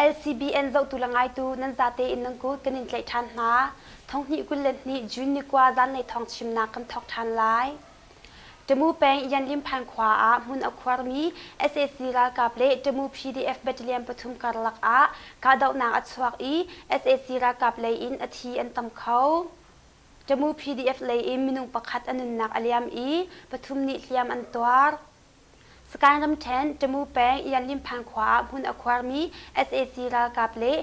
LCBN zohtu le ngaitu nan zate in nan kut kan in tlaih ṭhan hna. Thonghnih 22 June ni kua zanlei thawng chimnak kan thawk ṭhan lai. Tamu peng Yanlimphan khua ah hmun a khuarmi sac ralkap le Tamu PDF battalion pathum karlak ah kahdohnak a chuak i sac ralkap lei in a thi an tam kho. Tamu PDF lei in minung pakhat a nunnak a liam i pathum nih hliam an tuar. Sagaing ramṭhen Tamu peng Yanlimphan khua ah hmun a khuarmi sac ralkap le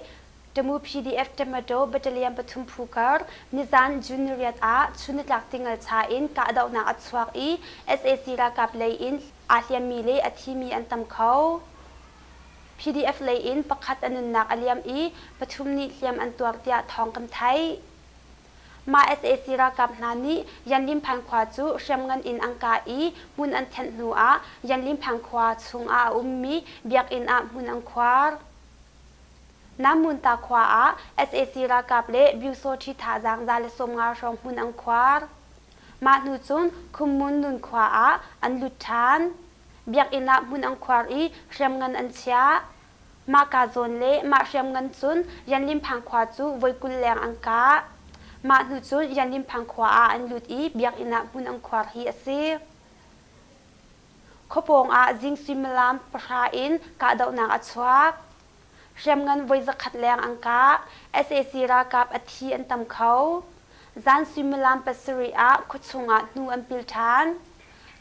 Tamu PDF Tomato Battalion pathum phu kar nizan June niriat ah chunnitlak tingalcha in kahdohnak a chuak i sac ralkap lei in aa hliammi le a thimi an tam kho. PDF lei in pakhat a nunnak a liam i pathum nih hliam an tuar tiah thawng kan theih. Mah sac ralkap hna nih Yanlimphan khua cu hriamngan in an kah i hmun an thenh hnu ah Yanlimphan khua chung ah a ummi biakinn ah hmun an khuar. Nammunta khua ah sac ralkap le Byusawṭhi thazaang 150 hrawng hmun an khuar. Mah hnu cun Khummun Nun khua ah an lut ṭhan. Biakinn ah hmun an khuar i hriamngan an chiah. Mahka zawn le mah hriamngan cun Yanlimphang khua cu voi 20 leng an kah. Mah hnu cun Yanlimphang khua ah an lut i biakinn ah hmun an khuar hi a si. Khuapawng ah zing suimilam pahra in kahdohnak a chuak. Hriamngan voi zakhat leng an kah. Sac ralkap a thi an tam kho. Zan suimilam pasarih ah khuachung ah hnu an pil ṭhan.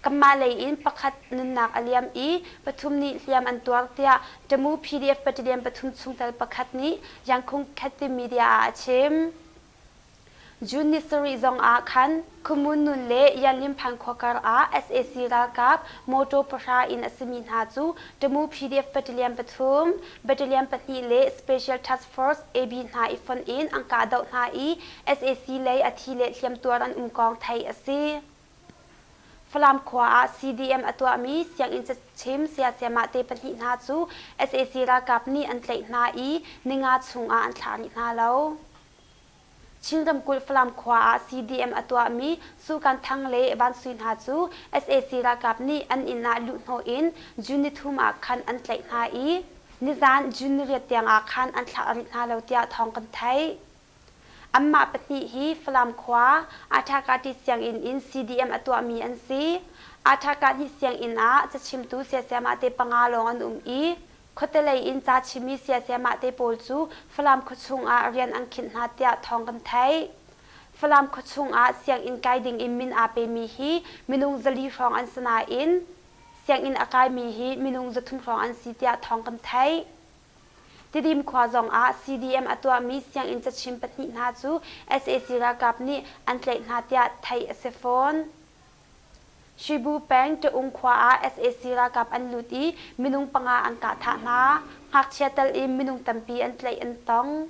Kanmah lei in pakhat nunnak a liam i pathum nih hliam an tuar tiah Tamu PDF battalion pathum chungtel pakhat nih Yankhung Khetty Media ah a chim. June ni sarih zong ah khan Khumun Nun le Yanlimphan khua kar ah sac ralkap motor pahra in a simi hna cu Tamu PDF battalion pathum, battalion pahnih le Special Task Force AB hna i fonh in an kahdoh hna i sac lei a thi le hliamtuar an um kong theih a si. Falam khua ah CDM a tuahmi sianginn cachim sayasiamah te pahnih hna cu sac ralkap nih an tlaih hna i ninga chung ah an thlah rih hna lo. Chin ramkulh Falam khua ah CDM a tuahmi Sukan Thang le Van Sui hna cu sac ralkap nih an inn ah luhhnawh in June nithum ah khan an tlaih hna i nizan June niriat tiang ah khan an thlah rih hna lo tiah thawng kan theih. Anmah pahnih hi Falam khua Athakati sianginn in CDM a tuahmi an si. Athakati sianginn ah cachimtu sayasiamah te panga lawng an um i Khuate lei in ca chimmi sayasiamah te pawl cu Falam khuachung ah rian an khinh hna tiah thawng kan theih. Falam khuachung ah sianginn kai ding in min aa pemi hi minung zali hrawng an si nain sianginn a kaimi hi minung zathum hrawng an si tiah thawng kan theih. Tidim khua zong ah CDM a tuahmi sianginn cachim pahnih hna cu sac ralkap nih an tlaih hna tiah theih a si fawn. Shibu peng Taung khua ah sac ralkap an lut i minung panga an kah thah hna. Ngakchia tal in minung tampi an tlaih an tong.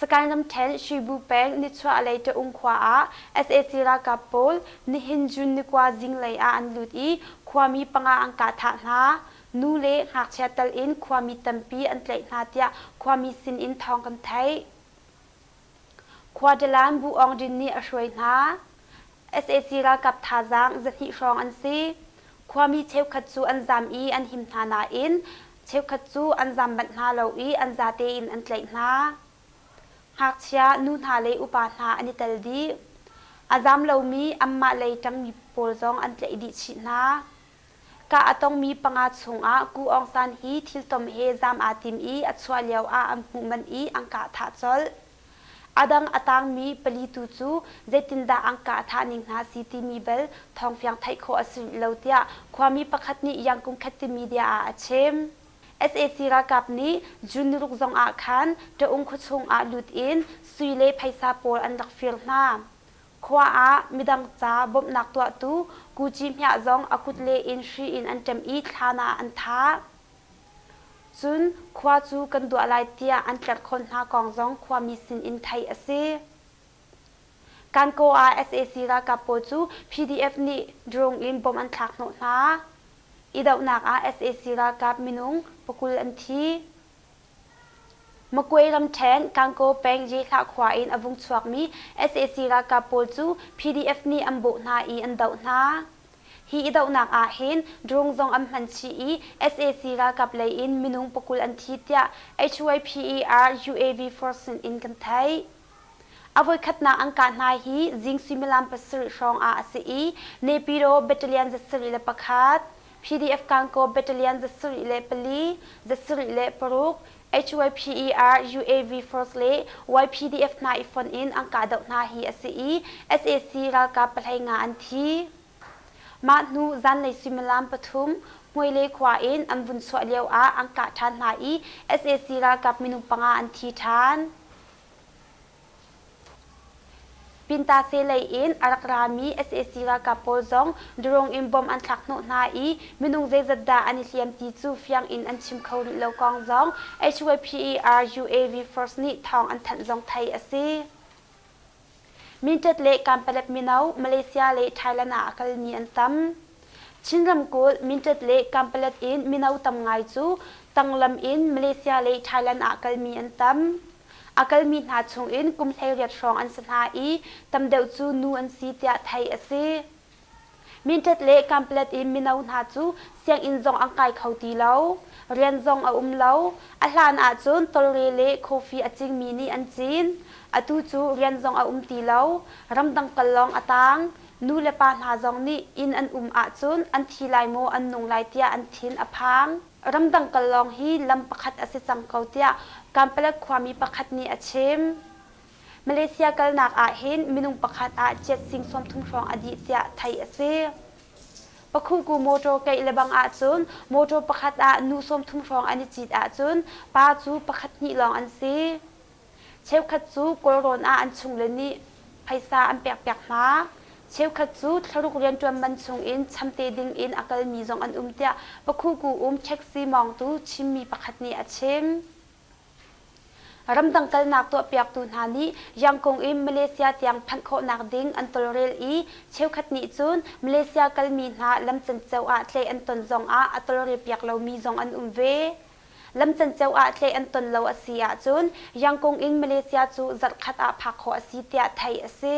Sagaing ramṭhen Shibu peng nichuahlei Taung khua ah sac ralkap pawl nihin June ni kua zinglei ah an lut i khuami panga an kah thah hna. Nu le ngakchia tal in khuami tampi an tlaih hna tiah khuami sin in thawng kan theih. Khuadalan Bu Aung Din nih a hruai hna. Sac ralkap thazaang zahnih hrawng an si. Khuami cheukhat cu an zaam i an him hna nain cheukhat cu an zaam manh hna lo i an zate in an tlaih hna. Ngakchia, nu hna le upa hna an i tel dih. A zaam lomi anmah lei ṭangmi pawl zong an tlaih dih chih hna. Kah a tongmi panga chungah Ku Aung San hi thiltom he zaam aa tim i a chuah lioah an hmuh manh i an kah thah colh. A dang a tangmi pali tu cu zeitindah an kah thah ning hna si timi bel thawngfiang theih khawh a si rih lo tiah khuami pakhat nih Yangkung Khetti Media ah a chim. Sac ralkap nih June niruk zong ah khan Taung khuachung ah lut in sui le phaisa pawl an rak fir hna. Khua ah midang ca bawmhnak tuahtu Kuci Hmiah zong a kut le in hri in an ṭem i thlan ah an thah. Cun khua cu kan duah lai tiah an tlerhkhawn hna kong zong khuami sin in theih a si. Kankaw ah sac ralkap pawl cu PDF nih drone in bomb an thlak hnawh hna. I dohnak ah sac ralkap minung pakul an thi. Magway ramṭhen Kankaw peng Yehlah khua in a vung chuakmi sac ralkap pawl cu PDF nih an bawh hna i an doh hna. Hi i dohnak ah hin drone zong an hman chih i sac ralkap lei in minung pakul an thi tiah HYPER UAV force sin in kan theih. A voikhatnak an kah hna hi zing suimilam pasarih hrawng ah a si i Naypyidaw Battalion 101, PDF Kankaw Battalion 74, 76, HYPER UAV Force le YPDF hna i fonh in an kahdoh hna hi a si i sac ralkap pahlei nga an thi. Mah hnu zanlei suimilam pathum Hmuaile khua in an vun chuah lio ah an kah ṭhan hna i sac ralkap minung panga an thi ṭhan. Pintase lei in a rak rami sac ralkap pawl zong drone in bomb an thlak hnawh hna i minung zeizat dah an i hliam ti cu fiang in an chim kho rih lo kong zong HYPER UAV Force nih thawng an thanh zong theih a si. Minṭet le Kanpalet mino Malaysia le Thailand ah a kalmi an tam. Chin ramkulh Minṭet le Kanpalet in mino tam ngai cu tanglam in Malaysia le Thailand ah kalmi an tam. A kalmi hna chungin kum 18 hrawng an si hna i tam deuh cu nu an si tiah theih a si. Minṭet le Kanpalet in mino hna cu sianginn zong an kai kho ti lo. Rian zong a um lo. A hlan ahcun tawlre le coffee a cingmi nih an cin. Atu cu rian zong a um ti lo. Ramdang kal lawng a taang. Nu le pa hna zong nih inn an um ahcun an thi lai maw an nung lai tiah an thin a phang. Ramdang kal lawng hi lam pakhat a si cang ko tiah Kanpalet khuami pakhat nih a chim. Malaysia kalnak ahhin minung pakhat ah ciat sing 30 hrawng a dih tiah theih a si. Pakhuku motor keih lebang ahcun motor pakhat ah nu 30 hrawng an i cit ahcun pa cu pakhat hnih lawng an si. Cheukhat cu Kawlrawn ah an chungle nih phaisa an pekpiak hna. Cheukhat cu thlaruk rianṭuan man chungin chamte dingin a kalmi zong an um tiah Pakhuku um taxi mawngtu Chinmi pakhat nih a chim. Ramdang kalnak tuahpiaktu hna nih Yangon in Malaysia tiang phanh khawhnak ding an tawlrel i cheukhat nih cun Malaysia kalmi hna lam canco ah tlaih an ton zongah a tawlrelpiak lomi zong an um ve. Lam canco ah tlaih an ton lo a si ahcun Yangon in Malaysia cu zarhkhat ah phak khawh a si tiah theih a si.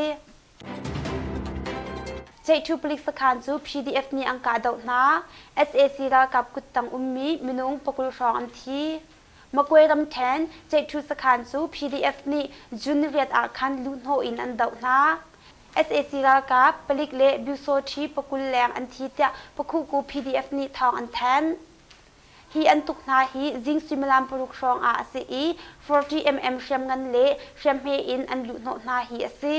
Ceihṭhu palik sakhan cu PDF nih an kahdoh hna. Sac ralkap kuttang ummi minung pakul hrawng an thi. Magway ramṭhen Ceihṭhu sakhan cu PDF nih June riat ah khan luhhnawh in an doh hna. Sac ralkap, palik le Byusawṭhi pakul leng an thi tiah Pakhuku PDF nih thawng an thanh. Hi an tuk hna hi zing suimilam paruk hrawng ah a si i 40mm hriamngan le hriamhme in an luhhnawh hna hi a si.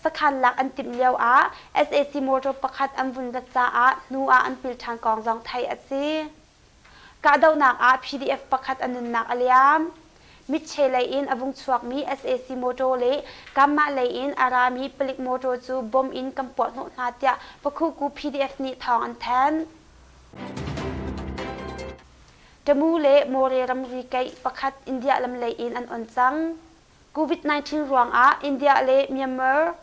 Sakhan lak an timh lio ah sac motor pakhat an vun rat caah hnu ah an pil ṭhan kong zong theih a si. Kahdohnak ah PDF pakhat a nunnak a liam. Mitche lei in a vung chuakmi sac motor le kanmah lei in a rami palik motor cu bom in kan puahhnawh hna tiah Pakhuku PDF nih thawng an thanh. Tamu le More ramri keih pakhat India lam lei in an on cang. COVID-19 ruangah India le Myanmar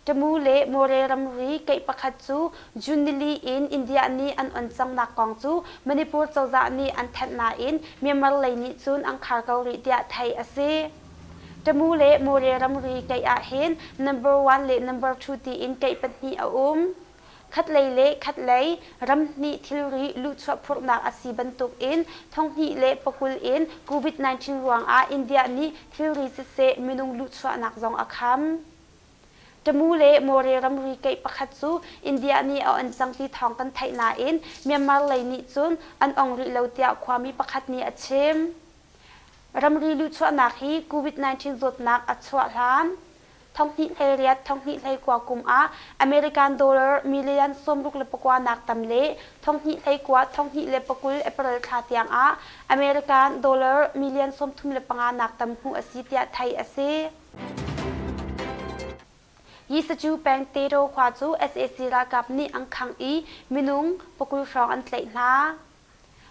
Tamu le More ramri keih pakhat cu June nili in India nih an on cangnak kong cu Manipur cozah nih an thanh nain Myanmar lei nih cun an khar ko rih tiah theih a si. Tamu le More ramri keih ahhin number one le number two tiin keih pahnih a um. Khatlei le khatlei ramhnih thilri luhchuah phurhnak a si bantukin 2020 in COVID-19 ruangah India nih thilri siseh minung luhchuahnak zong a kham. Tamu le More ramri keih pakhat cu India nih a on cang ti thawng kan theih nain Myanmar lei nih cun an ong rih lo tiah khuami pakhat nih a chim. Ramri luhchuahnak hi COVID-19 zawtnak a chuah hlan thonghnih hleiriat thonghnih hleikua kum ah American dollar million 64 nak tam le thonghnih hleikua thonghnih le pakul April thla tiang ah American dollar million 35 nak tam hmuh a si tiah theih a si. Yisacu peng Tedo khua cu sac ralkap nih an khangh i minung pakul hrawng an tlaih hna.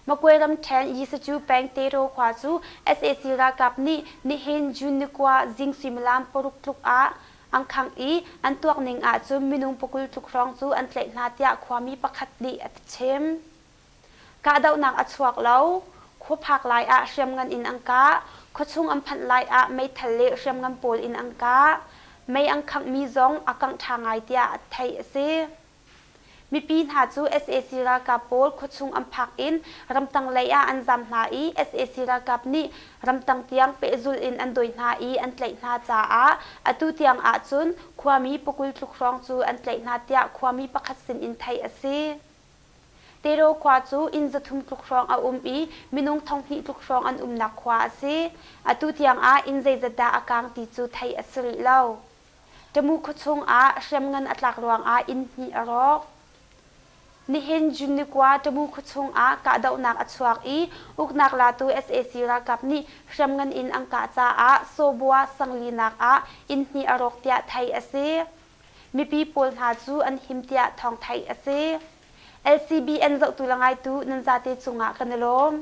Magway ramṭhen Yisacu peng Tedo khua cu sac ralkap nih nihin June ni kua zing suimilam paruk tluk ah an khangh i an tuak ning ahcun minung pakul tluk hrawng cu an tlaih hna tiah khuami pakhat nih a chim. Kahdohnak a chuak lo. Khua phak lai ah hriamngan in an kah. Khuachung an phanh lai ah meithal le hriamngan pawl in an kah. Mei an khanghmi zong a kangh ṭha ngai tiah theih a si. Mipi hna cu sac ralkap pawl khuachung an phak in ramtang lei ah an zam hna i sac ralkap nih ramtang tiang pehzulh in an dawi hna i an tlaih hna caah atu tiang ahcun khuami pakul tluk hrawng cu an tlaih hna tiah khuami pakhat sin in theih a si. Tero khua cu inn 300 tluk hrawng a um i minung 2000 tluk hrawng an umnak khua a si. Atu tiang ah inn zeizat dah a kaang ti cu theih a si rih lo. Tamu khuachung ah hriamngan a tlak ruangah inn hnih a rawk. Nihin June ni kua Tamu khuachung ah kahdohnak a chuak i uknak latu sac ralkap nih hriamngan in an kah caah Sawbua sanglinak ah inn hnih a rawk tiah theih a si. Mipi pawl hna cu an him tiah thawng theih a si. LCBN zohtu le ngaitu nan zate cungah kan i lawm.